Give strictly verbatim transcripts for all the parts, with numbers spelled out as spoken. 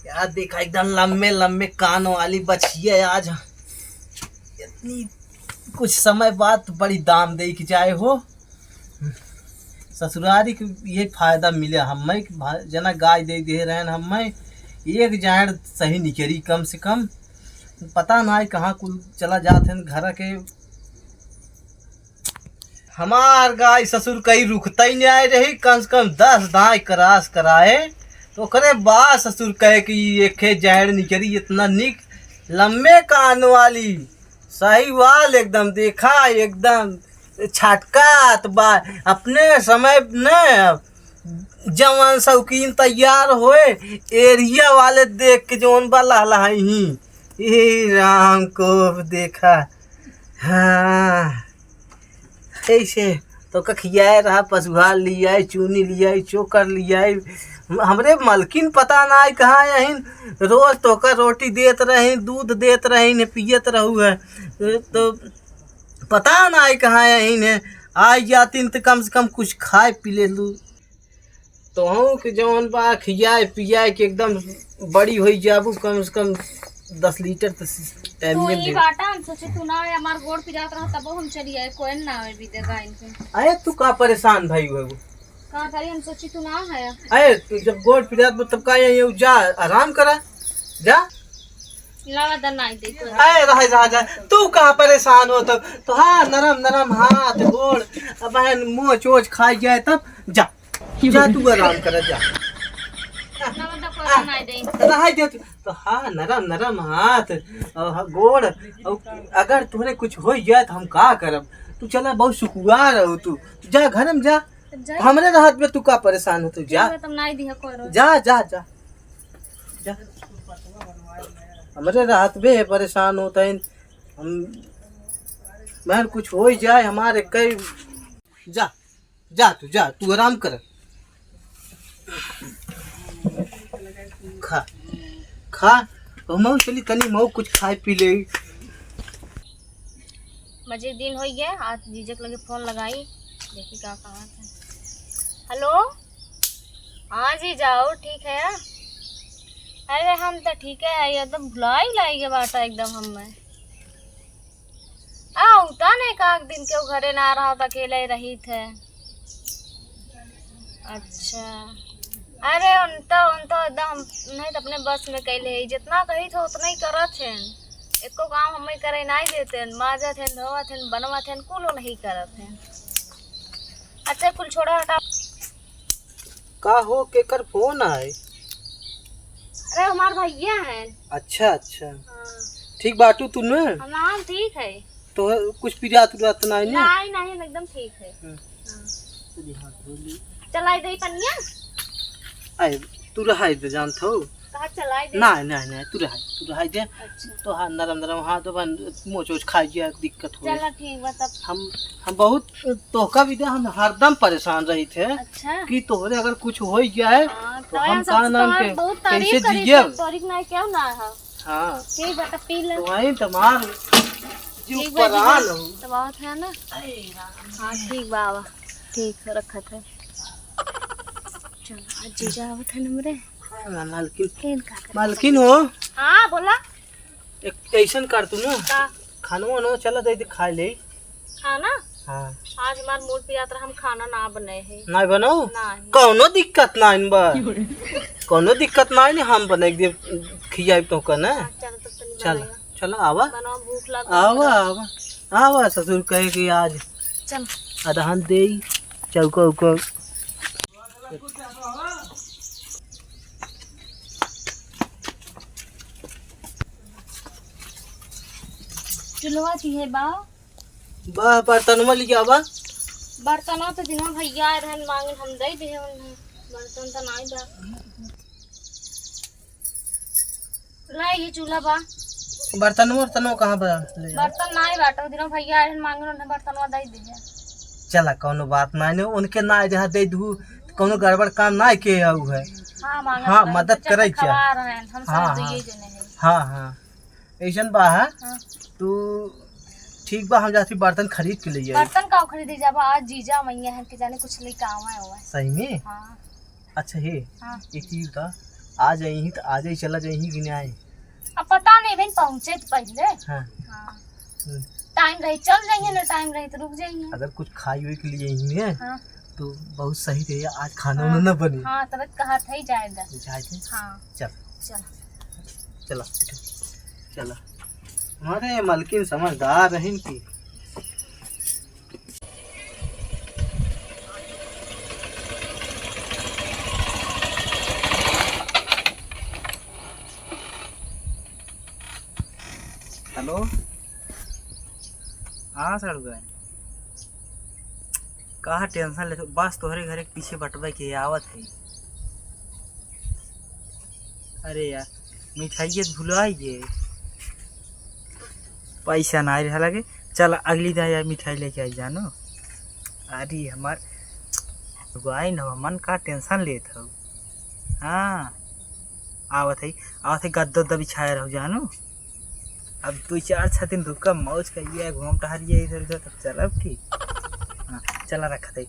यार देखा, एकदम लम्बे लम्बे कान वाली बछिया आज। इतनी कुछ समय बाद बड़ी दाम दे के जाए हो। ससुरारी के ये फायदा मिले हमें कि भा-, जना गाय दे दे रहन हमें, एक जाँड़ सही निकरी कम से कम। पता नाहीं कहाँ कुल चला जात हैं घर के। हमार गाय ससुर कहीं रुकतइ नाहीं रही, कम से कम दस दाँय cross कराए, तो ओकरे बाद ससुर कहे कि "ई एके जाँड़ निकरी, इतना निक, लम्बे कान वाली, साहिवाल एकदम, देखा एकदम छटकात बा।" अपने समय न जवान शौकीन तैयार होए, area वाले देख के जौन बा लहलहाई ही, "ए राम को देखा।" हाँ, ऐसे तो का खियाए रहा, पसुहार लियाई, चूनी लियाई, चोकर लियाई। हमरे मलकिन पता नाहीं कहाँ अहिन, रोज तोका रोटी देत रही, दूध देत रही, ने पियत रहू है। तो पता नाहीं कहाँ अहिन है, आई जातिन तो कम से कम कुछ खाए पी लेतू। तोहूँ के जौन बा खियाए पियाए के एकदम बड़ी होई जाबू, कम से कम दस लीटर तो टाइम तू में ही दे। बाटा, हम सोचे तू ना आए, हमार गोड़ पिरात रहा तब हम चली आए, कोई ना आवे भी देगा इनके। अरे तू का परेशान भाई हो? का करी, हम सोची तू ना है। अरे तू जब गोड़ पिरात बा तब का यहाँ जा आराम करा, जा। लावा द नाई दे कोई। अरे रह जा, जा, तू का परेशान हो तब? तो हाँ, नरम नरम हाथ गोड़, अब है मोच ओच खाई जाए तब जा। जा तू आराम कर, जा। ना, मतलब, कोई आ, ना दे। रहाई दे तू। तो हाँ, नरम नरम हाथ और हा-, गोड़, और अगर तोहरे कुछ हो जाए तो हम का करब? तू चला, बहुत सुकुआर हो तू। जा घर में जा। जा। हमरे रहत में तू का परेशान हो तू? जा। ठीक बा, तब नाई दिहा करो। जा, जा, जा। जा। हमरे रहत में परेशान होत हैं हम। मैं कुछ हो जाए हमारे कई। जा। जा तू, जा, तू आराम कर। खा, खा, तो मऊ चली तनी मऊ कुछ खाए पी ले। मजे दिन होइ गया, आज जीजक लगे फोन लगाई, देखी का कहा था। हेलो, हाँ जीजा, और ठीक है? अरे हम तो ठीक है, ये तो भुलाई उलाई के बाटा एकदम हमें। आ, उता ने एक आध दिन के घरे ना रहत, अकेले रहित है। अच्छा, अरे उन तो, उन तो एकदम नहीं तो अपने बस में कैले है, जितना कही थे उतना ही करत हैं। एको काम हमें करे नहीं देते हैं, माजत हैं, धोवत हैं, बनवत हैं, कुलो नहीं करत हैं। अच्छा कुल छोड़ा हटा। का हो, केकर फोन आए? अरे हमार भैया हैं। अच्छा अच्छा। हाँ। ठीक बाटू तू न? हम, हम ठीक है। तो कुछ पिरात उरात नाई न? नाई नाई, हम एकदम ठीक है। हम्म। हाँ। चली हाथ धो ली। चलाई दे पनिया। आए, तू रहाई दे जानत हो। कहा चलाई दे। नाई नाई नाई, तू रहाई, तू रहाई दे। अच्छा। तो हाथ नरम नरम हाथ बन मोच ओच खाई गया, दिक्कत हो। चला ठीक बा तब। हम, हम बहुत तोहका भी दे, हम हरदम परेशान रही थे। अच्छा। कि तोहरे अगर कुछ हो जाए हाँ, तो तब हम हम का सबसे नाम तोहर के बहुत तारीफ कैसे करी जियब? थे, तोरी के ना क्यों ना है? हाँ। ठीक बा तब पी ले। तो वही तो मार जीव ठीक बा, परान ठीक बा। हो। तो बहुत है ना? अरे राम। हाँ ठीक बा, आवा। ठीक है, रखत है। चल, आज जीजा आवत है हमरे। हाँ, मालकिन। केन का करे? मालकिन हो? हाँ, बोला। एक ऐसन कर तू ना। का? खाना वाना चला दे, दे खा ले। खाना? हाँ। आज हमार मूड पिरात रहा, हम खाना ना बनाए हैं। ना बनाओ? नहीं। कौनो दिक्कत ना इन बा। कौनो दिक्कत ना इन, हम बनाए दे, खियाई तो का ना। हाँ, चल तब तनी चल, बनाया। चल आवा। बनाओ, भूख लग आवा, गई। आवा। आवा, ससुर कहे कि आज चल। अदहन देई, चौका उका। चुलवा की है बा? बा, बर्तनवा लिया बा। बर्तनवा तो दिनवा भैया आए रहन मांगे, हम दे दे उन्हें। बर्तन तो नाई बा। ला, ये चूल्हा बा। बर्तन वर्तन कहाँ बा? ले जा। बर्तन नाई बाटे, दिनों भैया आए हैं मांगे, उन्हें बर्तनवा दे दे। चला, कौनो बात नाई ने, उनके नाई जहाँ दे दू, कौनो गड़बड़ काम नाई के आऊ है। हाँ, मांगे हाँ, तो मदद तो करे चक्कर क्या? खवा रहे हैं, हम हाँ, सब हाँ। दुइये जने हैं। हाँ, हाँ। ऐसन बा, हाँ? हाँ। तू ठीक बा, हम जाती बर्तन खरीद के ले आई। बर्तन का खरीदे जाबा? आज जीजा मैया हैं कि जाने कुछ लेके आवे हुआ है। सही में? हाँ। अच्छा हे, हाँ। एक चीज बता, आ जाइहीं तो आ जाई, चला जाइहीं कि नाहीं? अब पता नहीं बहन, पहुँचे तो पहले। हाँ। हाँ। हम्म। टाइम रही चल जाइए ना, टाइम रही तो रुक जाइए। अगर कुछ खाई हुई के लिए यहीं है, हाँ। तो बहुत सही रही, आज खाना हाँ। उना ना बने। हाँ, तब कहा था ही जाएगा। जाए थे? हाँ। चल। चल। चला, चला। हमारे मलकिन समझदार रहिन की। हेलो, हाँ सड़ुआ, काहे टेंशन लेत हो? बस तोहरे घरे के पीछे बटवे के आवत है। अरे यार, मिठाइये त भुलाइये। पैसा नाहीं रहा लगे। चल अगली दाईं यार मिठाई लेके आई जानो। अरे हमार गाय न मन का टेंशन लेत हो। हाँ, आवत है, आवत है, गद्दा उद्दा बिछाए रहो जानो। अब दो चार छह दिन रुका, मौज करिए, घूम टहरिए इधर उधर, तब चलब ठीक। हाँ, चला रखत है।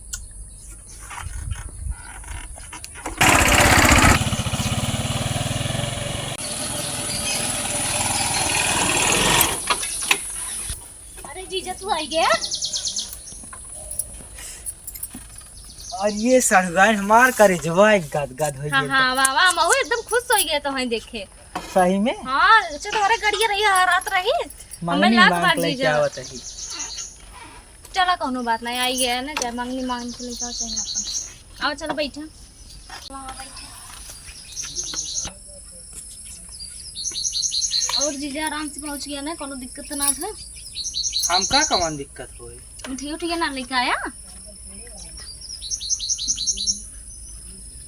अरे जीजा, तू आई गया? और ये सड़ुआइन हमार करेजवा गद गद हो हाँ, गया। हाँ, वाह, वाह, महू एकदम खुश हो गया तो है देखे। सही में? हाँ, अच्छा, तुम्हारे गड़िया रही, हरात रही। हमें मंगनी लाख मांग बार के लेके जीजा। आवत है। चला, कौनो बात नहीं, आई गया है ना, चाहे मंगनी मांग के लेके आओ, चाहे अपन। आओ, चलो, बैठा। और जीजा आराम से पहुँच गया ना, कौनो दिक्कत तो ना था? हमका कौन दिक्कत होई? मिठाई उठाई ना लेके आया?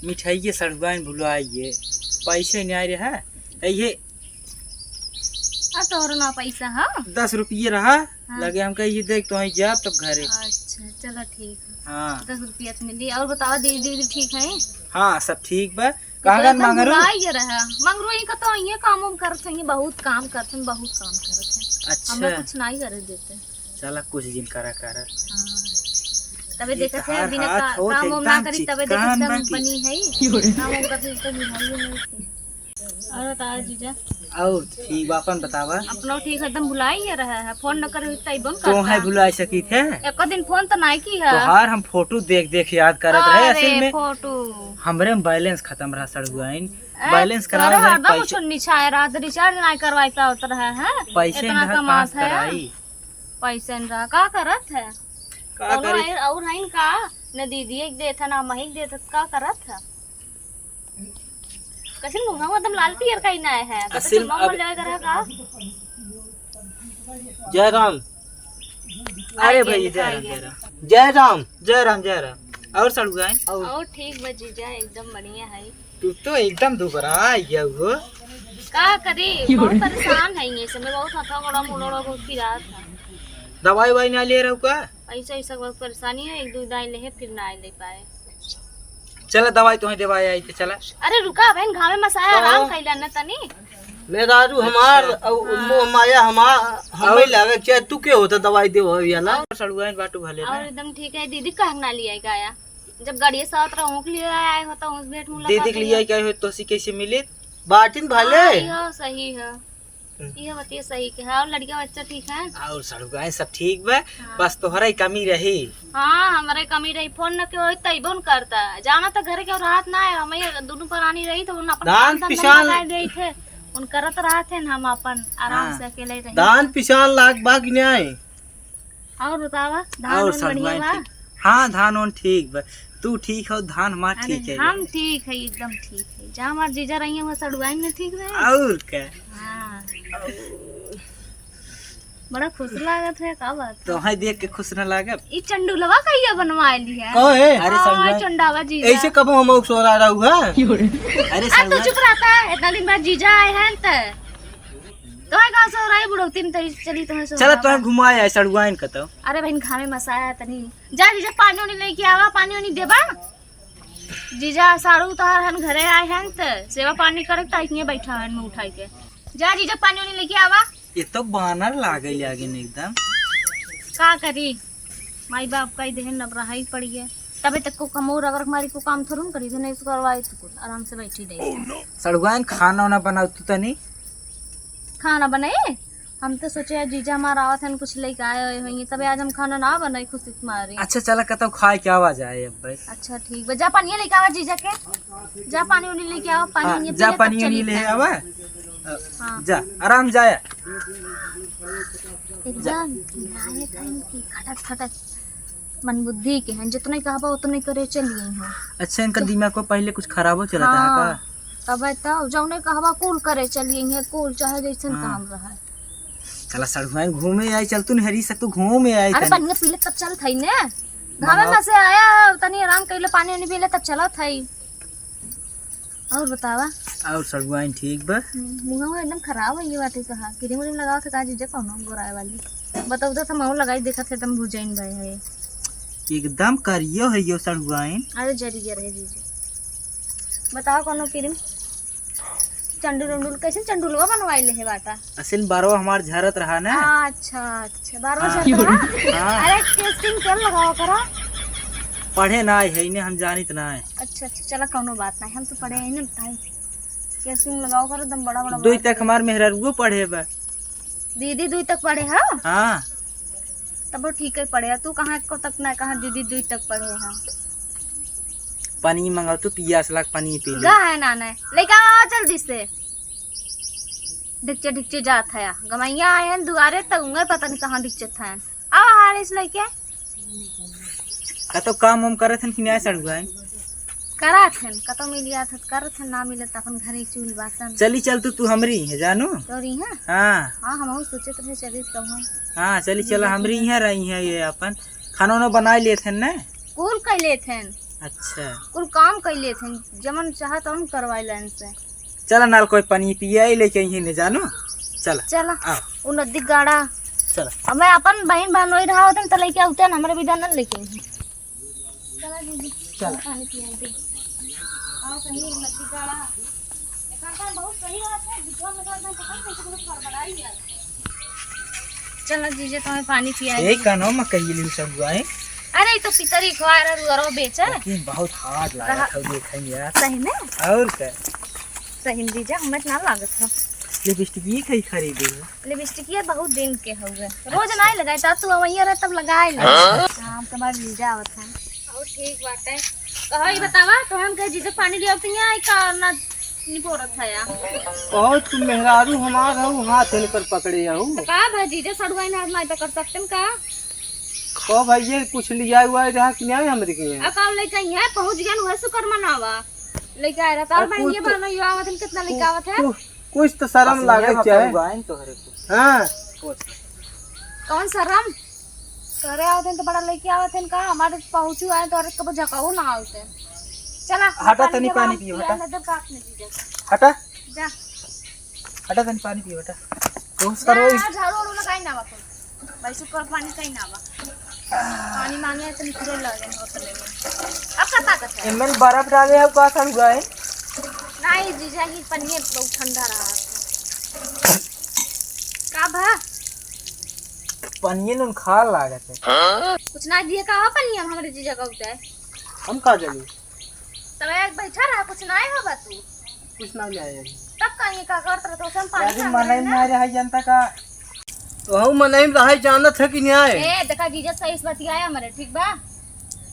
मिठाई के सड़ुआइन भुलाइए, पैसे नहीं आए रहा। ये आ, तोहरो ना पैसा, हाँ? दस रुपये रहा, हाँ। लगे हम कहिए, "देख, तो वहीं जाब तब घरे।" अच्छा, चलो ठीक है। हाँ। दस रुपया तो मिली। और बताओ, दीदी, दीदी ठीक है? हाँ, सब ठीक बा। कहाँ इतना गन मंगरू? भुला ही रहा। मंगरू ही का तो ये काम वाम करत हैं, बहुत काम करत हैं, बहुत काम करत हैं। अच्छा। हमें कुछ नहीं करे देते। चला, कुछ दिन करा, करा। हाँ। तबे ये देखत है, तहार बिना हाथ का-, होत काम वाम ना एकदम करी, तबे देखत चिकन है, बा की बनी है। काम वाम करते तो बुझाई है। और बता जीजा। और ठीक बा, अपन बतावा। अपनो ठीक है, एकदम भुलाई ही रहा है, फोन न करे तो अइबो न तो करता। है भुलाई सकी थे? एको दिन फोन तो नाई की है। तोहार हम फोटो देख देख याद करत रहे, अरे असल में फोटो। हमरे में बैलेंस खत्म रहा सड़ुआइन, ए, बैलेंस करावे तोहरे रहे हरदम पैसे। कुछ निछाए रहा, तो रिचार्ज नाई करवाई पावत रहा है, पैसे इतना नहीं कमात पास है। कराई। पैसे न रहा, का करत है? का कौनो करी? है, और है न का? न दीदी एक देत है, ना मही देत है, का करत है? कैसे मुंह में एकदम लाल पियर का ही ना है, तो असिल चुम्मा अब उम्मा लेवे करा का? जय राम। अरे आइए, भाई, जय राम, आइए। जय राम। जय राम। जय राम, जय राम। और सड़ुआइन? और ठीक बा जीजा, एकदम बढ़िया है। तू तो एकदम दुबरा आ गया हो। का करी, बहुत परेशान है ये समय, बहुत हथवा गोड़ा मुड़ोड़ा बहुत पिरात है। दवाई वाई ना ले रहू का? ऐसा, ऐसा बहुत परेशानी है, एक दो दाई ले है, फिर ना ले पाए। चला दवाई तोहे देवाई आई थे, चला। अरे रुका बहन, घामे मसाया तो आराम कैला न तनी। मेहरारू हमार, अच्छा। अउ हाँ। मोह माया हमार, हमें और लागे, चाहे तू के होता दवाई देवे वाला। और सड़ुआइन बाटू भले और ना। एकदम ठीक है, दीदी कहना लिया गाया। जब गाड़िया साथ रहो के लिए आए हो तो उस भेंट मुलाकात दीदी के लिए हुआ। आई क्या हो तो सी कैसे मिले? बाटिन भले। हाँ, यो सही है। हम्म। ये बतिया सही के है। और लड़का बच्चा ठीक है? और सड़ुआइन सब ठीक बा, हाँ। बस तोहरा ही कमी रही। हाँ, हमारे कमी रही, फोन न के होई तइबो न करता। जाना तो घर के और हाथ ना है, हम ये दोनों परानी रही तो उन अपन धान काम धंधा पिसान लगाए देई थे, उन करत रहत हैं, हम अपन आराम हाँ। से अकेले रही। धान पिसान लाग बा कि नहीं? और बतावा, धान और उन सब बढ़िया भाई बा? ठीक। हाँ, धान उन ठीक बा। तू ठीक हो, धान हमार अरे, ठीक है। हम ठीक है, एकदम ठीक है। जहाँ हमार जीजा रही है, वहाँ सड़ुआइन में ठीक रहे। और क्या? हाँ। बड़ा खुश लागत है, का बात है? तो है देख के खुश न लागब? ई चंडुलवा कहिया बनवा ली है? कहो है? अरे हाँ, सड़ुआइन। चंडावा जीजा। ऐसे कबो हम सोरा रहू है? अरे आ, तू सड़ुआइन। चुप रहता है, इतना दिन बाद जीजा आए हैं त। तोहे गाँव से हो रही बुढ़ौती में तरी चली तोहे से चला हो तोहे रहा। घुमाए आए सड़ुआइन का तो। अरे बहन घामे मसाया तनी। जा जीजा पानी उनी लेके आवा, पानी उनी देबा। जीजा साड़ू तोहार हन घरे आए हन त सेवा पानी करे त इतने बैठा हन मुँह उठाई के। जा जीजा पानी उनी लेके आवा। ये तो बानर लागे लागे न एकदम। का करी? माई बाप का ही देहन अब रहा ही पड़ी है। तबे तक को कमौर अगर हमारी को काम थोड़ू न करी, तो नहीं करवाई तो कुल आराम से बैठी रही। सड़ुआइन, खाना वाना बनाओ तू तनी। खाना बनाए? हम तो सोचे यार जीजा हमार आवत हन, कुछ लेके आए हुए होंगे, तबे आज हम खाना ना बनाई खुशी के मारे। अच्छा चला, कतौ खाए के आवा जाए अब भाई। अच्छा ठीक बा, जा पानी लेके आवा जीजा के, जा पानी उनी लेके आवा, पानी हाँ, उनी पी जा ले, तब पानी उनी चली ले खाए। आवा। हाँ। जा, आराम जाया। एकदम ढिलाए खाए की खटक खटक। मन बुद्धि के हैं, जितने कहबा उतने करे चलिए हैं। अच्छा, इनका दिमाग को पहले कुछ खराबो चला था हाँ, का? तब तो जौने कहबा कुल करे चलिए हैं, कुल चाहे जैसन हाँ। काम रहे। चला सड़ुआइन घूमे आई, चल तू नहरी से तू घूमे आई अरे तनी। पनिया पी ले तब चल थई ने। घामे मंगाओ। में से आया, तनी आराम कइले, पानी उनी पी ले तब चलत हई। और बतावा? और सड़ुआइन ठीक बा? हम्म, मुँहवा एकदम खराब होइ गवा बाटे, कहा क्रीम व्रीम लगावा था का जीजा कौनो गोराए वाली? बताओ तो हम लगाई देखत है, एकदम भुजाइन भए है। एकदम करियो है यो सड़ुआइन। अरे जरिया रहे जीजा। बताओ कौनो क्रीम? चंडुल उंडुल, कैसे चंडुलवा बनवाई ले है बाटा? असल बारवा हमार झरत रहा ना। अच्छा, अच्छा, बारवा हाँ। झरत रहा? हाँ। अरे, केसिंग तेल लगावा करा। पढ़े ना आए है, इन्हें हम जानित ना है। अच्छा, अच्छा, चला, कौनो बात ना है, हम तो पढ़े ही ना बताई। केसिंग लगावा करा, एकदम बड़ा, बड़ा दुई बात तक है। हमार मेहरारुओ पढ़े बा। दीदी दुई तक पढ़े है? हाँ। तब वो ठीक है पढ़े है। तू कहाँ को तक ना, कहाँ दीदी दुई तक पढ़े है? पानी मंगाओ, तू पियास लाग, पानी पी ले। गा है ना, ना। लेके आओ जल्दी से। ढिकचे ढिकचे जात है। गमैया आए हैं दुआरे, तब उंगे पता नहीं कहाँ ढिकचत हैं। आओ हारिस लेके। कतौ काम वाम करत हन कि नाय सड़ुआइन? करत हन, कतौ मिल जात हन, करत हन, ना मिलत अपन घरे चूल बासन। चली चल तू, तू हमरी है जानू। तोरी है? हाँ। हाँ, हमहू सोचत रहे चली कहूँ। हाँ, चली चल, हमरी यहाँ रही है ये अपन। खाना वाना बनाए लेत हन ना? कुल कइ लेत हन। अच्छा। कुल काम कइ लेत हन, जमन चाहत तमन करवाए लेन से। चला नाल कोई पानी पियाई लेके आई ने जानू। चला। चला। आओ। उ नदी गाड़ा। चला। अब मैं अपन बहिन बहनोई रहा होतन त लेके आउते न, हमरे बिदा न लेके आई। चला दीदी। चला। पानी पियाई दे। आओ कहीं नदी गाड़ा। एकर काम बहुत सही रहत है, बिचवा में तो एकदम पता नहीं कैसे बहुत गड़बड़ाई है। चला जीजा, तुम्हें पानी पियाई ए, दे। कानो में कही लिहू सब गाय? अरे, ई तो पितरी खोआ रहा, रुअरो बेचा। लेकिन बहुत हार्ड लागत रहा। हौ, देखें यार। सही में? और का? सही में जीजा, हमें ना लागत है। लिपस्टिक ही कहीं खरीदे हो? लिपस्टिक ये बहुत दिन के हउवे। रोज अच्छा। नाहीं लगाई, ता तू अवैया रहे तब लगाए ले। हाँ? हाँ, तुम्हार जीजा आवत है। और ठीक बाटे। कहो, ई हाँ। बतावा, तो हम कहे जीजा पानी लिया पिया, आई का ना निपोरत है यार। कहो, तुम मेहरारू हमार हो, हाथ इनकर पकड़े हो। तो का भाई जीजा सड़ुआइन हाथ नाहीं पकड़ सकते हैं का? कहो भाई, ये कुछ लिया हुआ है, जहाँ कि नहीं हमरे के हैं। अब का लेके आई है, पहुँच गया, वह शुक्र मनावा। लेके आए रहा, तार और बहन कुछ ये तो, बहन ये आवत है, कितना लेके कु-, आवत है? कु-, कुछ तो शर्म बस लागे ये चाहे। भगवान तोहरे को। हाँ। कुछ। कौन शर्म? तोहरे आवत हैं तो बड़ा लेके आवत हैं का? हमारे पहुँचू आए तो अरे कब झकाऊ ना आवत हैं। चला, हटा, पानी तनी के पानी बाद पियो, पिया हटा। नजर काट में दीजिए। हटा। जा। हटा, तनी पानी पियो, हटा। बहुत सारा ना, झाड़ू वाड़ू लगाई ना बा कोई। भाई, सुखल पानी कहीं ना बा। पानी मांगे तो निकले लगे होटल में। अब का ताकत है? एमन बर्फ डाले हो का सड़ुआइन? नहीं जीजा, ही पनिये बहुत ठंडा रहा। का भा? पनिये नून खा लागत है। कुछ ना दिए का हो पनिये हम हमरे जीजा का उठे। हम का जानी? तब एक बैठा रहा, कुछ ना हो बा तू। कुछ ना ले आए। तब का ये का करत रहे तो हम पानी अभी मांगे मनई रहे ना। मारे है जनता का। वहू मनई में रहे जानत है कि न्याय? ए, देखा जीजा सही से बतियाया हमरे, ठीक बा?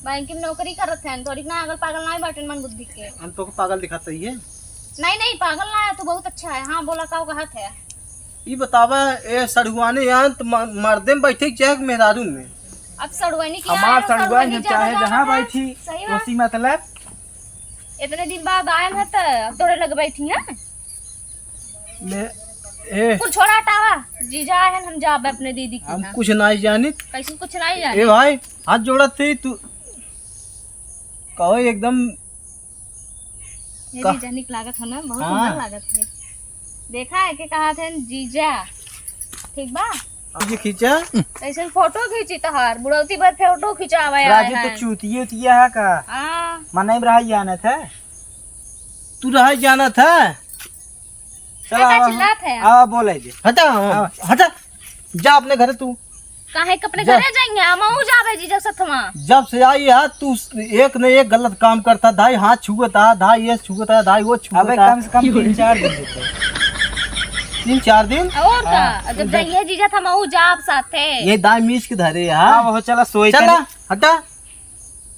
बैंक में नौकरी करत हैं, थोड़ी ना अगल पागल ना बाटे मन बुद्धि के। हम तो पागल दिखाते ही है। नहीं, नहीं, पागल ना है, तू बहुत अच्छा है। हाँ, बोला, का कहत है? ई बतावा, ए सड़ुआने यान त म-, मर्दे में बैठे के चाहे कि मेहरारू में? अब सड़ुआनी की हमार आए, सड़ुआनी सड़ुआनी हम चाहे ज्यादा जहाँ रहत है। बैठी, सही बात। ओसी मतलब। इतने दिन बाद आए हैं त अब तोरे लग बैठी हैं। ले, ए। कुल छोड़ा हटावा, जीजा आए हैं, हम जाबे अपने दीदी की हम यहाँ। कुछ नहीं जानित। कैसे कुछ नहीं जानित? ए भाई, हाथ जोड़त थे तू, कहो एकदम ये का? जीजा निक लागत है ना, बहुत हाँ। सुंदर लागत है। देखा है के कहा थे जीजा, ठीक बा? अब ये खींचा? कैसे फोटो खींची तहार? बुढ़ौती भर फोटो खिंचावे आए राजू तो हैं। चूतिया उतिया है का? हाँ। मनई में रहा जानत है। तू रहा जानत है? चला, का आवा, चिल्लात है? आवा, बोले जे। हटा, आवा। हटा। जा अपने घर तू। काहे के अपने जा। घरे जाइए, हम अहू जाबे जीजा सथमा। जब से आई है तू एक न एक गलत काम करता, धाई हाथ छुअता, धाई ये छुअता, धाई वो छुअता। अबे कम से कम तीन चार दिन देते। तीन चार दिन? और का? हाँ, जब जाइए जीजा त हम अहू जाब साथे। ये दाई मीच के धरे है। हाँ, वो चला सोई चला, तनी। हटा।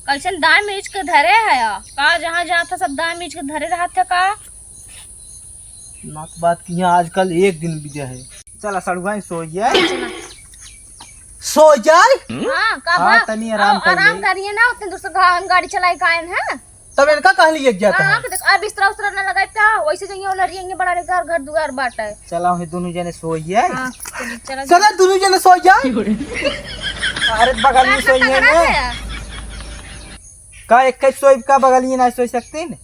कैसन दाई मीच के धरे है? का जहाँ जात है सब दाई मीच के धरे रहत है का? ना तो बात की यहाँ आजकल एक दिन बीते है। चला सड़ुआ सोइए। सो जाए? हाँ, का हाँ, बा? तनी आराम हाँ, कर आराम ले। करिए ना, उतने दूर से गा-, गाड़ी चलाई कायन है। तब इनका कहाँ लिए जाता हाँ, है? तो देख, अब बिस्तरा उस्तरा ना लगाए का, वैसे जाइए, वो लड़िए, बड़ा रे घर, घर दुआर बाटे। चला, वही दोनों जने सोइए। हाँ, चलिए, चला चला, दोनों जने सो जाए। अरे, बगल में रात में सोइए पकड़ा ना। गया। का एक कई सोई का बगल में ना सोई सकते न?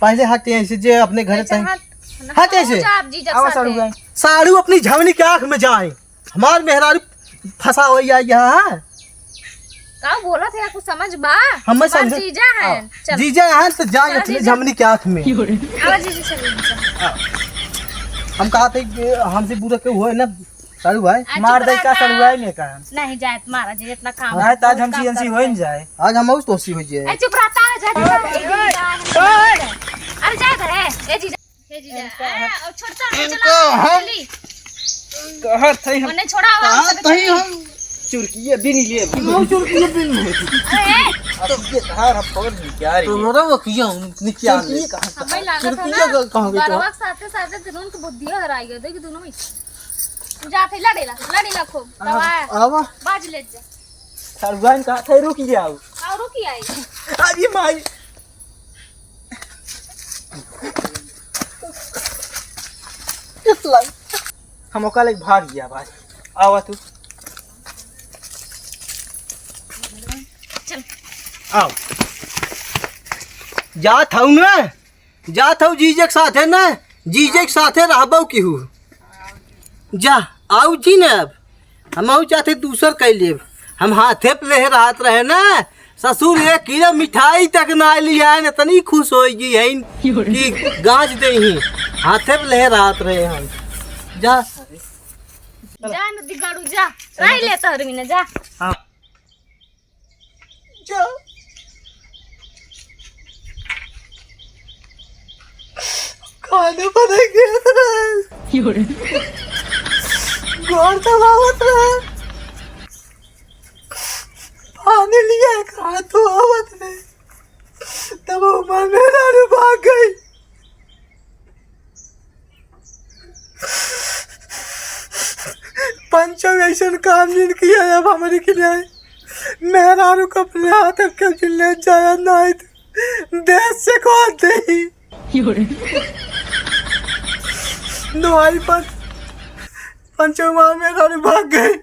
पहले हट ऐसे जे अपने घर अच्छा, तक। हट। हट ऐसे। जा आप जीजा आवा साथे। साड़ू गए। साड़ू अपनी झवनी के आँख में जाए। हमार मेहरारू फंसा हो या यहाँ। का बोलत है, कुछ समझ बा? हम हमार समझे। जीजा है। हाँ। चल। जीजा है तो जाए चल, अपने जीजा। झमनी के आँख में। आवा जीजा, चल, चल। हाँ। हम कहा थे कि हमसे बुरा क्यों हुआ है ना, साड़ू भाई? आ, मार चुप दे रह का का। साड़ू भाई ने कहा। नहीं जाए, मारा जी, इतना काम नहीं, तो आज हम बहुत काम सीएनसी करते हो ही हैं। नहीं जाए। आज हम और तोसी हो जाए। ए, चुप रहता है, जा, जा, जा। ए, जीजा। अरे, जा इधर, ए, ए, जीजा। ए, जीजा। इनका आ, हम और छोटका, इनका चला, हम चली। कहत है हम ओने छोड़ा, कहाँ वहाँ से तही हम चुरकिया बिन ले। हम चुरकिया बिन ले। अरे, अब ये धार हम पकड़ नहीं क्या रे? तो मेरा वो किया हम निकाल ले। चुरकिया कहाँ से? हमें लागत है चुरकिया ना, का-, कहाँ गई तो? गरवा के साथे साथे दुनों के बुद्धिया हराई गई, देख दोनों में। जाते लड़ेला, लड़ेला खूब। आवा, दवा। आवा। बाज ले जा। सरगुआइन कहा थे रुक जाओ। और रुक आई। अरे माई। इस लाई। हम ओका ले भाग गया भाई। आवा तू। चल। आओ। जात हूँ ना। जात हऊ जीजे के साथे न, जीजे के साथे रहबऊ केहू। जा, आऊ जी न अब। हमहू चाहते दूसर कइ लेब। हम हाथे पे लेहे रहत रहे न, ससुर एक किलो मिठाई तक ना लियाइन, इतनी खुश होइ गई है कि गाज देइहीं। हाथे पे लेहे रहत रहे हम। जा। जा न दिगाड़ू, जा। राई ले तोहर बिना, जा। हाँ। जा। खाना बनाएंगे। क्यों रे? घर तक आवत रहे। पानी लिया, कहाँ तो आवत रहे। तब हमार मेहरारू भाग गई। पंचो ऐसन काम जिन किया, अब हमरे के लिए मेहरारू को अपने हाथ के जिन ले जाया, नहीं तो देश से खोल दे। दुआई पर पंचो मार मेहरारू भाग गई।